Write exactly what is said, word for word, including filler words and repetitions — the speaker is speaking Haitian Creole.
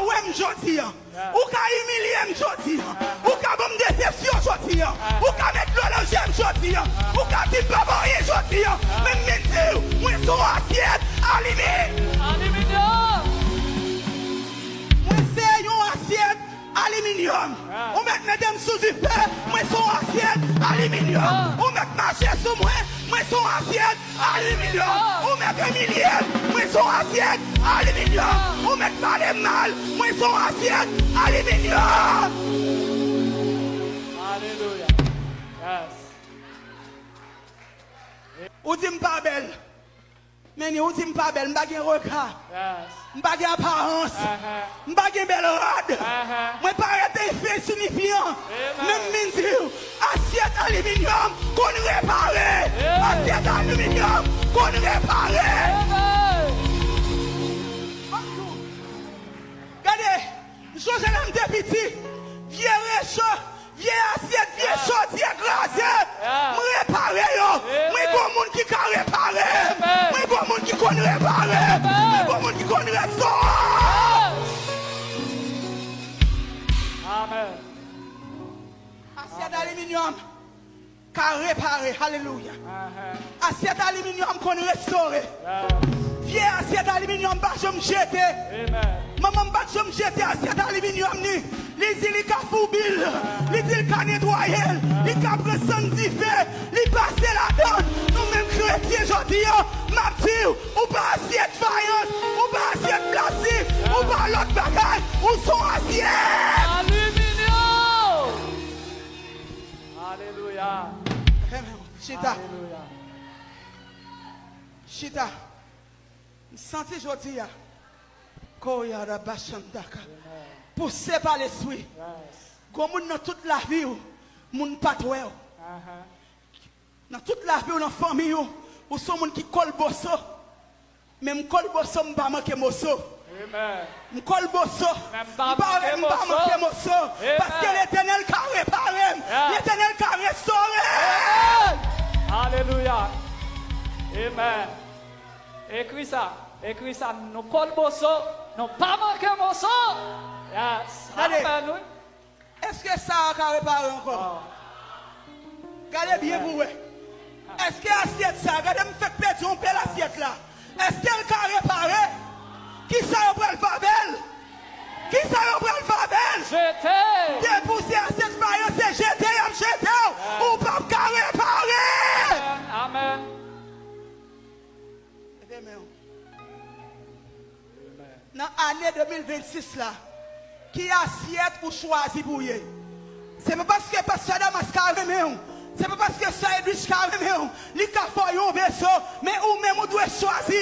wè m jodi a. Ou ka imilye m jodi a. Ou ka ban m desepsyon jodi a. Ou ka met dlo nan je m jodi a. Ou ka di m pa bon anyen jodi a. Men m vin di w, mwen se yon asyèt alimi. Aliminyòm. Mwen se yon asyèt aliminyòm. Ou mèt mete m sou dife, mwen se yon asyèt aliminyòm. Ou mèt mache sou mwen, mwen se yon asyèt aliminyòm. Ou mèt imilye m, mwen se yon asyèt aliminyòm. Ou mèt pale m mal, mwen se yon asyèt aliminyòm. Alelouya. Yes. Ou di m pa bèl. Men ni ou di m pa bèl, m pa gen rega. Yes. M pa gen aparans. Uh-huh. M pa gen bèl rad. Uh-huh. Mwen parèt ensiyifiyan. Amen. Men m vin di w, asyèt aliminyòm konn repare. Amen. Asyèt aliminyòm konn repare. Amen. Gade, m sonje lè m te piti, vye recho, vye asyèt, vye chodyè kraze, m repare yo. Mwen gon moun ki ka repare m. Mwen gon moun ki konn repare m. Mwen gon moun ki konn restore. Amen. Asyèt aliminyòm ka repare. Alelouya. Asyèt aliminyòm konn restore. Vye asyèt aliminyòm pa janm jete. Manman m pa t janm jete asyèt aliminyòm ni. Li di li ka foubi l. Li di l ka netwaye l. Li ka pran sann dife. Li pase ladan l. Nou menm kretyen jodi a, m ap di w, ou pa asyèt fayans, ou pa asyèt plastik, ou pa lòt bagay, ou se yon asyèt aliminyòm. Alelouya. Chita. Alelouya. Chita. M santi jodi a. Koyara bachandaka. Pouse pa Lespri. Gon moun nan tout lavi w, moun pa t wè w. Nan tout lavi w, nan fanmi w, ou se yon moun ki kolboso. Men m kolboso, m pa manke moso. M kolboso, m pa manke moso. Paske Letènèl ka repare m. Letènèl ka restore m. Alelouya. Amen. Ekri sa. Ekri sa. Nou kolboso, nou pa manke moso. Yes. Amen, wi. Èske sa a ka repare ankò? Gade byen pou w wè. Èske asyèt sa a, gade m fèk pèdi yon bèl asyèt la. Èske l ka repare? Kisa yo pral fè avè l? Kisa yo pral fè avè l? Jete! Depi w se asyèt fayans, se jete y ap jete w. Ou p ap ka repare. Amen. Leve men w. Nan ane de mil vennsis la, ki asyèt ou chwazi pou w ye? Se pa paske pastè Damas ka renmen w, se pa paske sè Edwige ka renmen w, li ka fè w yon veso, men ou menm ou dwe chwazi